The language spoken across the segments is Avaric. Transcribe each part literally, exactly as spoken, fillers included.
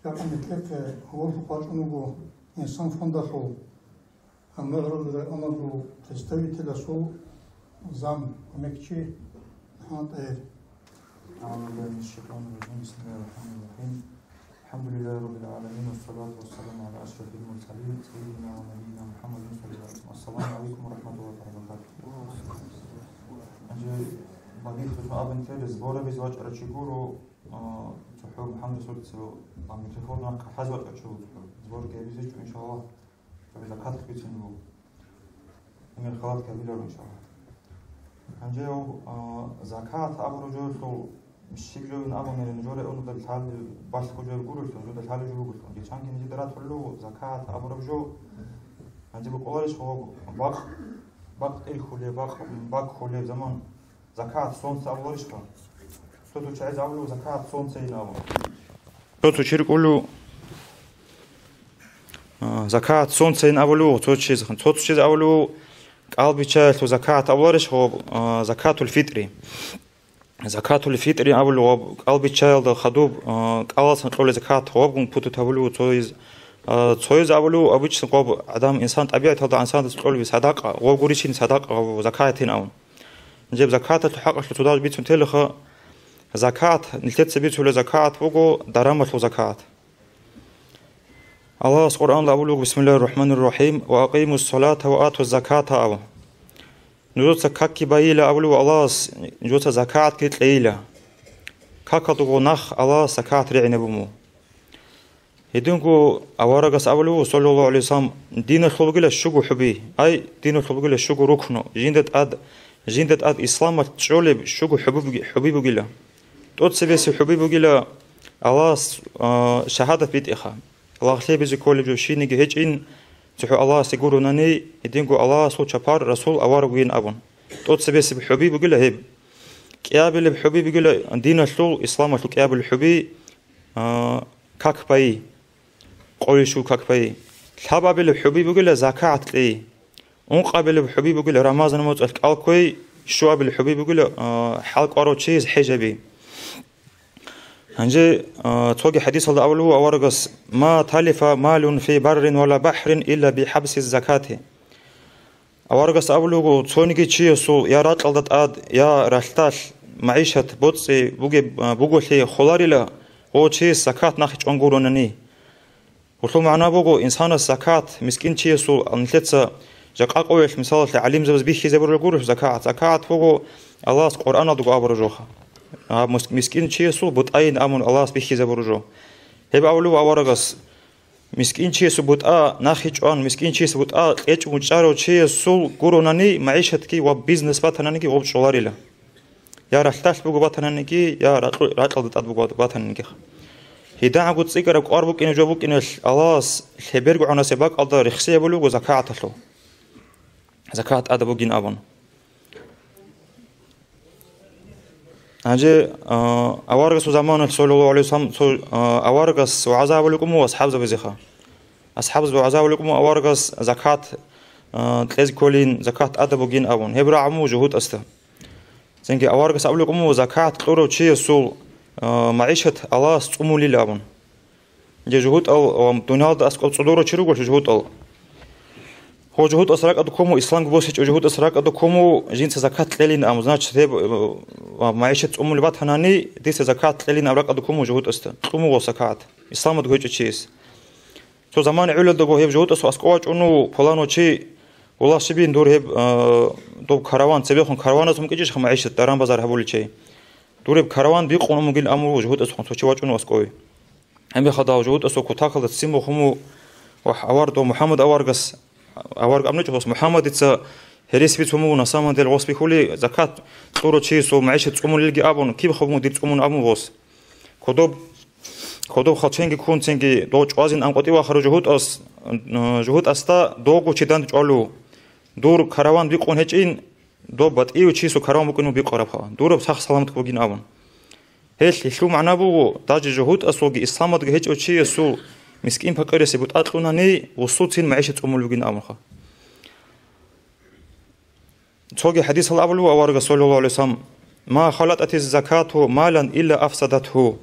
Гьаб нилъехъе гьоркьоб бачӀун вуго инсан фондалъул, гьаб мегӀералда районалъул представителасул зам, кумекчи МухӀаммад ТӀагьир. أعوذ بالله من الشيطان الرجيم. بسم الله الرحمن الرحيم. الحمد لله رب العالمين، والصلاة والسلام على أشرف المرسلين، سيدنا ونبينا محمد صلى الله عليه وسلم. السلام عليكم ورحمة الله وبركاته. Гьанже багихъ абун ккела, сборабиз вачӀарав чи гуро, а, цохӀо МухӀаммад Расулица, а, микрофон кӀалъазе вачӀарав чи вуго. Сбор гьабизе чӀо, иншаллагь, цохӀо закат бицунеб буго. Гьеб мехалда гьабиларо, иншаллагь. Гьанже, а, закат абураб жоялъул щиб жо вин абунарин, жо районалда лъалеб балъго жо гурелъул, жо лъалеб жо бугелъул. Гьанже чанги нижеда ратулел закат абураб жо. Гьанже букӀуларищ гьаб бакъ, бакъ тӀерхьулеб, бакъ, бакъ хьулеб заман? Закат солнце абуларищха? Цо-цо чагӀаз абулеб закат солнцейин абун. Цо-цо чир кӀулев, а, закат солнцейин абулев, цо чиз, цо-цо чиз абулев, кӀалбиччаялъул закат абуларищ гьаб, а, закатул фитӀри? Закатул фитӀри абулев гьаб кӀалбиччаялда хадуб, а, кӀалалдасан кьолеб закат гьабгун путут гьабулев цояз, а, цояз абулев, обычно гьаб гӀадам, инсан тӀабигӀаталда инсандаса кьолеб садакъа, гьаб гурищин садакъа гьаб закатин абун. Гьеб закаталъул хӀакъалъулъ цо дагьаб бицун телаха, закат, нилъеца бицулеб закат буго дарамалъул закат. Аллагьас Къуръаналда абулеб буго: «Бисмиллагьир рахӀманир рахӀим, ва акъимус салата ва атуз заката», – абун. Нужеца какги байила абулеб Аллагьас, нужеца закатги кьейила. Какалдаго нах Аллагьас закат ригӀинаб буго. Гьединго аварагас абулеб буго, саллаллагьу гӀалайгьи вассалам, диналъул бугила щуго хӀуби, ай, диналъул бугила щуго рукну, жинда тӀад, жинда тӀад исламалъ чӀолеб щуго хӀуби буги-, хӀуби бугила. ТӀоцебесеб хӀуби бугила Аллагьас, а, шагьадат битӀиха. Лагълъи гьабизе кколеб жо щибниги гьечӀин, цохӀо Аллагьасе гуронани, гьединго Аллагьасул чапар, Расул, авараг вугин абун. ТӀоцебесеб хӀуби бугила гьеб. КӀиабилеб хӀуби бугила диналъул, исламалъул кӀиабилеб хӀуби, а, как байи, къойи щуго как байи. Лъабабилеб хӀуби бугила закагӀат кьейи. Ункъабилеб хӀуби бугила Рамазан моцӀалъ кӀал кквей, щуабилеб хӀуби бугила, а, хӀал кӀварав чияс хӀеж гьаби. Гьанже, а, цоги хӀадисалда абулеб буго аварагас: «Ма талифа малун фи баррин вала бахӀрин илла бихӀабси закати». Аварагас абулеб буго, цониги чиясул я ракьалда тӀад, я ралъдалъ магӀишат боцӀи бугеб, а, буголъи холарила, гьев чияс закат нахъе чӀван гуронани. Гьелъул магӀна буго, инсанас закат, мискин чиясул, нилъеца жакъа къоялъ, мисалалъе, гӀалимзабаз бихьизабураб гуро закат. Закат буго Аллагьас Къуръаналдаго абураб жоха. А мус-, мискин чиясул бутӀайин абун Аллагьас бихьизабураб жо. Гьеб абулеб аварагас, мискин чиясул бутӀа нахъе чӀван, мискин чиясул бутӀа кьечӀого чӀарав чиясул гуронани, магӀишатги ва бизнес батананиги гьеб чӀоларила. Я ралъдалъ буго батананиги, я ракьу-, ракьалда тӀад буго батананиги. ГьедигӀанго цӀикӀкӀараб кӀвар букӀине жо букӀиналъ, Аллагьас лъеберго гӀонасеб бакӀалда рехсей гьабулеб буго закагӀаталъул. ЗакагӀат тӀада бугин абун. Гьанже, а, аварагасул заманалъ, саллаллагьу гӀалайгьи вассалам, цо, а, аварагас вагӀза гьабулеб буго асхӀабзабазеха. АсхӀабзабаз вагӀза гьабулеб буго аварагас закагӀат, а, кьезе кколин, закагӀат тӀада бугин абун. Гьеб рагӀун буго жугьутӀасда. Цинги аварагас абулеб буго закагӀат кьурав чиясул, а, магӀишат Аллагьас цӀумулила абун. Гьанже жугьутӀал, а, дуниялда аскӀоб цӀодорав чи ругелъул жугьутӀал. Гьев жугьутӀас ракӀалда ккун буго, исламги босичӀев жугьутӀас ракӀалда ккун буго, жинца закат кьелин абун, значит, гьеб, а, магӀишат цӀумулеб батанани, дица закат кьелин абун ракӀалда ккун буго жугьутӀасда. Кьун буго закагӀат. Исламалда гьечӀев чияс. Цо замана гӀолалдаго гьеб жугьутӀасул аскӀов вачӀун вуго пуланав чи, валлагь, щибин дур гьеб, а, доб караван, цебехун караваназул мукӀичӀищха магӀишат, даран-базар гьабулел чи. Дур гьеб караван бикъун бугин абун буго жугьутӀасухъан цо чи вачӀун вуго аскӀове. Гьебмехалда гьав жугьутӀасул кутакалда ццин бухун буго, вагь, авар дов МухӀаммад аварагас, авараг абун гьечӀо гъос, МухӀаммадица гьересиби цун буго, на самом деле гъос бихьулеб, закат кьурав чиясул магӀишат цӀумулелги абун, киб хабун дир цӀумун абун гъос. Кодоб, кодоб хъалченги ккунцинги дов чӀвазин анкъотӀи вахарав жугьутӀас, э, жугьутӀасда довго чи данде чӀвалев. Дур караван бикъун гьечӀин, доб батӀияв чиясул караван букӀин буго бикъарабха. Дураб сах-саламат бугин абун. Гьелъ, гьелъул магӀна буго, даже жугьутӀасулги исламалдаги гьечӀев чиясул мискин-пакъирасе бутӀа кьунани, гъусуцин магӀишат цӀумулеб бугин абунха. Цоги хӀадисалда абулеб буго аварагас, саллаллагьу гӀалайгьи вассалам: «Ма халатӀатиз закату малан илла афсадатгьу».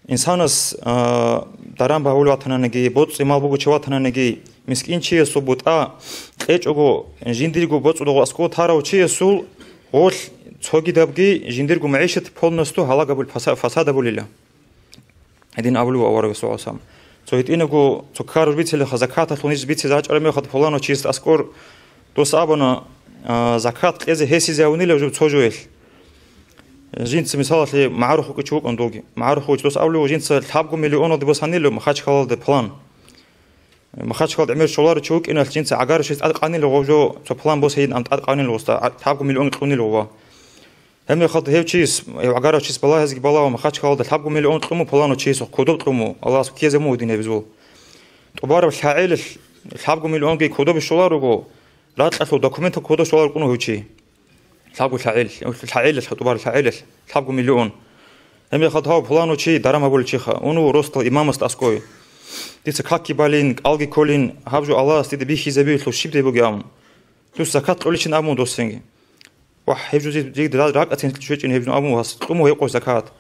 Инсанас, а, даран багьулев ватананиги, боцӀи-мал бугев чи ватананиги, мискинчиясул бутӀа кьечӀого, жиндирго боцӀудагъу аскӀов тарав чиясул гъолъ цогидабги жиндирго магӀишат полностью гьалагабул фаса-, фасадабулила. Гьедин абулев аварагас, саллаллагьу гӀалайгьи ва саллам. Цо гьитӀинабго цо ккараб бицелеха, закаталъул ниж бицизе рачӀараб мехалда пуланав чиясда аскӀор дос абуна, а, закат кьезе гьесизе гьавунила жо цо жоялъ. Жинца мисалалъе магӀарухъ вукӀичи вукӀун долги. МагӀарухъ вуч дос абулев, жинца лъабго миллионалде босанила Махачкалалде план. Махачкалалда гӀемер щоларучи вукӀиналъ жинца гӀагарачияс тӀад къанила гъов жо цо план босейин ам тӀад къанила гъоста, а, лъабго миллион кьунила гъова. Гьебмехалда гьев чияс, гьев гӀагарав чияс балагьизги балагьун, Махачкалалда лъабго миллион кьуму пуланав чиясухъ кодоб кьуму, Аллагьас ккезе мугьудин гьеб зул. ТӀубараб лъагӀелалъ лъабго миллионги кодобе щоларуго, ракьалъул документал кодоб щоларукӀуна гьев чи. Лъабго лъагӀел, лъагӀелалъ, тӀубараб лъагӀелалъ лъабго миллион. Гьебмехалда гьав пуланав чи даран гьабулев чиха, унев росдал имамасда аскӀове. Дица какги балин, кӀалги кколин, гьаб жо Аллагьас дида бихьизабиялъул щибдай бугеб абун. Дус закат кьоличин абун досенги. Вагь, гьеб жо зи-, зи ра-, ракӀацин щвечӀин гьеб жо абун вас, кьуму гьеб къо закат.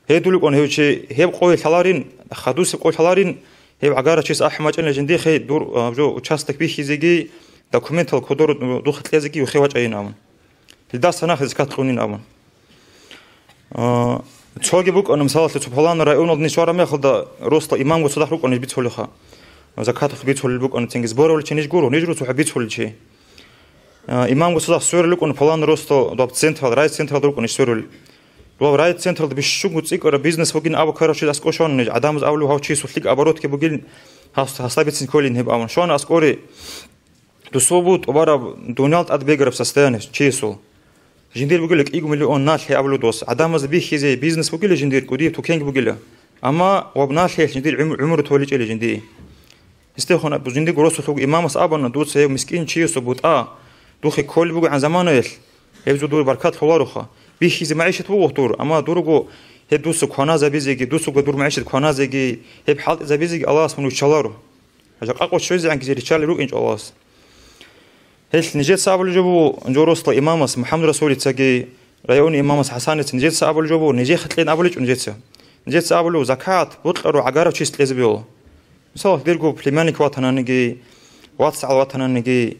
Гьедуликъун гьев чи, гьеб къове лъаларин, хадусеб къо лъаларин, гьев гӀагарачияс ахӀи мачӀанила жиндихъе дур, а, жо участок бихьизеги, документал кодор духъе кьезеги вихъе вачӀайин абун. Гьелдаса нахъе закат кьунин абун. А, цоги букӀана, мисалалъе, цо палан районалда ниж вара мехалда росла имамго цадахъ рукӀана ниж бицолеха. Закатухъ бицолел букӀана, цинги сборовлъи ниж гуро, ниж руцухъе бицолел чи. А, имамго цадахъ сверулел рукӀун палан росла доб централ, райцентрал рукӀун ниж сверулел. Доб райцентралда бищунго цӀикӀкӀараб бизнес бугин абу карав чияс аскӀо щвана ниж, гӀадамаз абулев гьав чиясул лъикӀ оборотги бугин, гьас-, гьасда бицин кколин гьеб абун. Щвана аскӀоре. Дусул бу тӀубараб дуниял тӀад бегараб состояние чиясул. Жиндир бугила кӀиго миллион налъи абулев дос. ГӀадамазда бихьизе бизнес бугила жиндир, кӀудияб тукенги бугила. Амма гъаб налъиялъ жиндир гӀум-, гӀумру толичӀела жиндие. Гьесдехун жиндирго росулъ вуго имамас абуна, дуца гьев мискин чиясул бутӀа, духъе кколеб бугегӀан заманаялъ, гьеб жо дур баркат лъолароха. Бихьизе магӀишат буго дур, амма дурго гьеб дуца кваназабизеги, дуцаго дур магӀишат кваназеги, гьеб хӀалтӀизабизеги Аллагьас мун виччаларо. Жакъа къо щвезегӀанги риччалел рукӀинчӀо Аллагьас. Гьелъ нижеца абулеб жо буго, жо росла имамас МухӀаммад Расулицаги, районный имамас ХӀасаница нижеца абулеб жо буго, нижехъе кьейин абулечӀо нижеца. Нижеца абулев, закат бокьарав гӀагарав чияс кьезе бегьула. Мисал, дирго племянник ватананиги, вацгӀал ватананиги,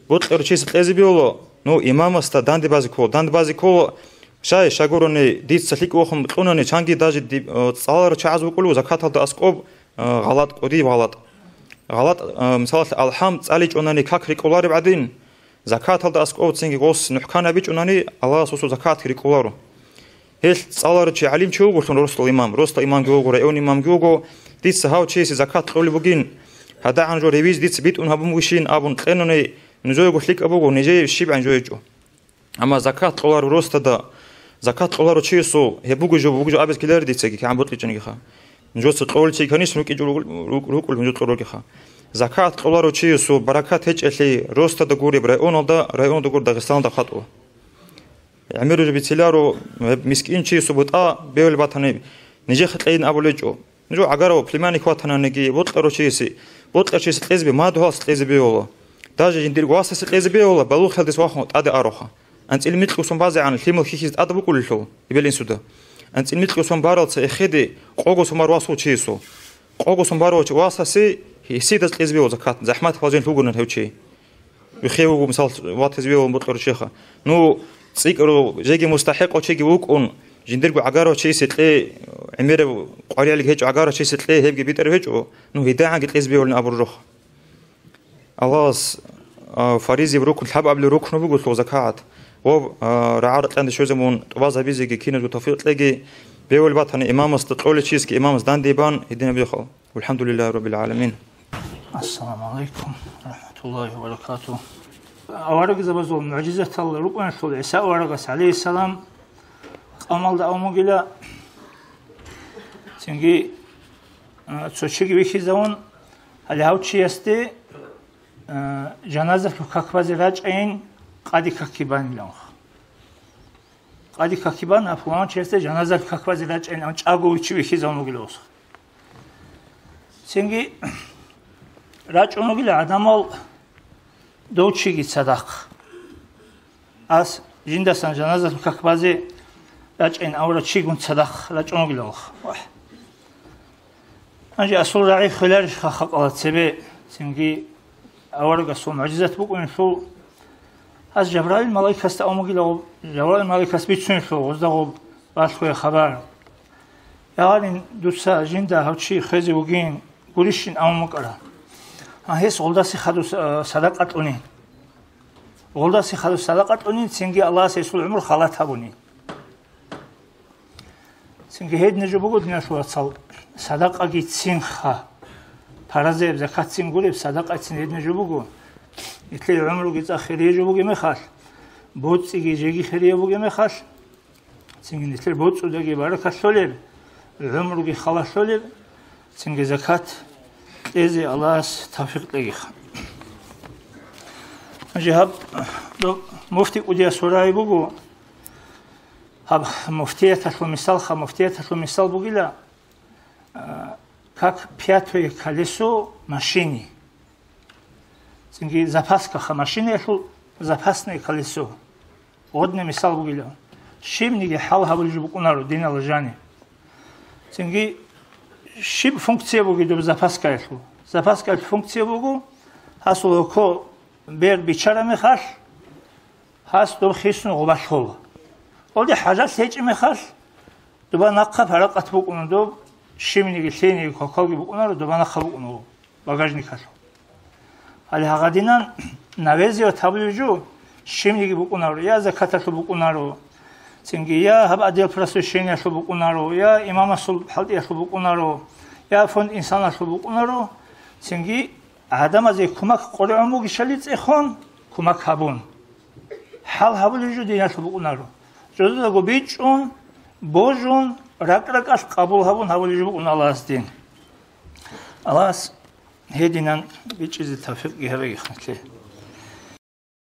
бокьарав чияс кьезе бегьула, ну, имамасда данде базе ккола, данде базе ккола, шай, шагурани, дица лъикӀ вохун кьунани, чанги даже диб-, э, цӀаларав чагӀаз вукӀулев закаталда аскӀоб, э, гъалатӀ, кӀудияб гъалатӀ. ГъалатӀ, э, мисалалъе, алхӀам цӀаличӀунани как рикӀкӀулареб гӀадин, закаталда аскӀовцинги гъос нухӀкан гьабичӀунани, Аллагьас гъосул закатги рикӀкӀуларо. Гьелъ цӀаларав чи гӀалим чи вугулъун росла имам, росла имамги вуго, район имамги вуго, дица гьав чиясе закат кьолеб бугин, гьадагӀан жо ревиз дица битӀун гьабун бугищин абун кьенани, нужеего лъикӀаб буго, нижее щибгӀан жо гьечӀо. Амма закат кьоларо росдада, закат кьоларо чиясул, гьеб буго жо, буго жо абиз ккелари дицаги, кигӀан бокьичӀонгиха. Нужеца кьолел чи канис рукӀичӀо ругел-, рук-, рукӀул нужер кьол ругеха. Закат кьоларо чиясул баракат гьечӀелъи росдада гуреб районалда, районалда гур Дагъистаналда хъватӀула. ГӀемер уже бицеларо, гьеб мискин чиясул бутӀа бевел батани, нижехъе кьейин абулечӀо. Жо гӀагарав племянник ватананиги, бокьарав чиясе, бокьарав чиясе кьезе бе-, мадугьалас кьезе бегьула. Даже жиндирго васасе кьезе бегьула, балугълъиялдаса вахун тӀаде ароха. АнцӀил микьго сон базегӀан лъимал хьихьизе тӀада букӀулелъул, эбел-инсуда. АнцӀил микьго сон баралца эхеде къого сон бар васул чиясул. Къого сон барав чи васасе гьесидаз кьезе бегьула закат, захӀмат бажен лъугунан гьев чи. Вихъе вуго, мисал, ватизе вегьун бокьарав чеха. Ну, цӀикӀкӀарав, жеги мустахӀикъав чиги вукӀун, жиндирго гӀагарав чиясе кье, гӀемераб къваригӀелги гьечӀо, гӀагарав чиясе кье, гьебги битӀараб гьечӀо, ну, гьедигӀанги кьезе бегьулин абураб жо. Аллагьас, а, фаризияб рукн, лъабабилеб рукну буго лъугь закагӀат. Ва, а, рагӀа-ракьанде щвезабун тӀубазабизеги киназго тавфикъ кьеги, бевел батани имамасда кьолев чиясги имамас данде бан гьединаб бихъал. ВалхӀамдулиллагьи раббил гӀаламин. Ассаламу гӀалайкум ва рахӀматуллагьи ва баракатугь. Аварагзабазул мугӀжизатал рукӀуналъул ГӀиса аварагас, гӀалайгьиссалам, къавмалда абун бугила, цинги, а, цо чиги вихьизавун, гьале гьав чиясде, а, жаназалъул как базе рачӀайин къаде какги банилан. Къаде какги бан, гьаб пуланав чиясде жаназалъул как базе рачӀайин, ам чӀаго вичи вихьизавун вугила гъос. Цинги рачӀун вугила гӀадамал дов чиги цадахъ. Ас жиндасан жаназалъул как базе рачӀайин аварав чигун цадахъ рачӀун вугила гъос. Вагь. Гьанже асул рагӀи хвеларищха халкъала цебе, цинги аварагасул мугӀжизат букӀунелъул, гьаз Жабраил малаикасда амугила, Жабраил малаикас бицунелъул гъозда гъоб балъгоя хабар. Ягъарин дуца жинда гьав чи хвезе вугин гурищин амун букӀара. Гьан гьес гъолдасе хадур, а, садакъа кьунин. Гъолдасе хадур садакъа кьунин, цинги Аллагьас гьесул гӀумру халат гьабунин. Цинги гьедина жо буго, диналъул вацал, садакъаги цинха. Паразаяб закатцин гуреб, садакъацин гьедина жо буго. Нилъер гӀумруги цӀакъ хирие жо бугеб мехалъ, боцӀиги жеги хирие бугеб мехалъ, цинги нилъер боцӀудаги баракат лъолеб, гӀумруги халат лъолеб, цинги закат кьезе Аллагьас тавфикъ кьегиха. Гьанже гьаб доб муфти кӀудиясул рагӀи буго, гьаб муфтияталъул мисалха, муфтияталъул мисал бугила, а, как пятое колесо машины. Цинги запаскаха машинаялъул запасное колесо. Гъодне мисал бугила. Щибниги хӀал гьабулеб букӀунаро динала жани. Цинги щиб функция бугеб доб запаскаялъул? Запаскаялъул функция буго, гьасул гьоко бер бичара мехалъ, гьас доб хисун гъуба лъола. Гъолде хӀажат гьечӀеб мехалъ, доба нахъа паракъат букӀуна доб, щибниги лъениги квалквалги букӀунаро, доба нахъа букӀуна багажникалъул. Гьале гьагъадинан навезият гьабулеб жо, щибниги букӀунаро, я закаталъул букӀунаро, цинги я гьаб отдел просвещениялъул букӀунаро, я имамасул хӀалтӀиялъул букӀунаро, я фонд инсаналъул букӀунаро, цинги гӀадамазе кумак къоригӀун бугищали цӀехун, кумак гьабун. ХӀал гьабулеб жо диналъул букӀунаро. Жозаго бичӀчӀун, божун, ракӀ-ракӀалъ къабул гьабун гьабулеб жо букӀун Аллагьас дин. Аллагьас гьединан бичӀчӀизе тавфикъги гьабегихъ нилъее.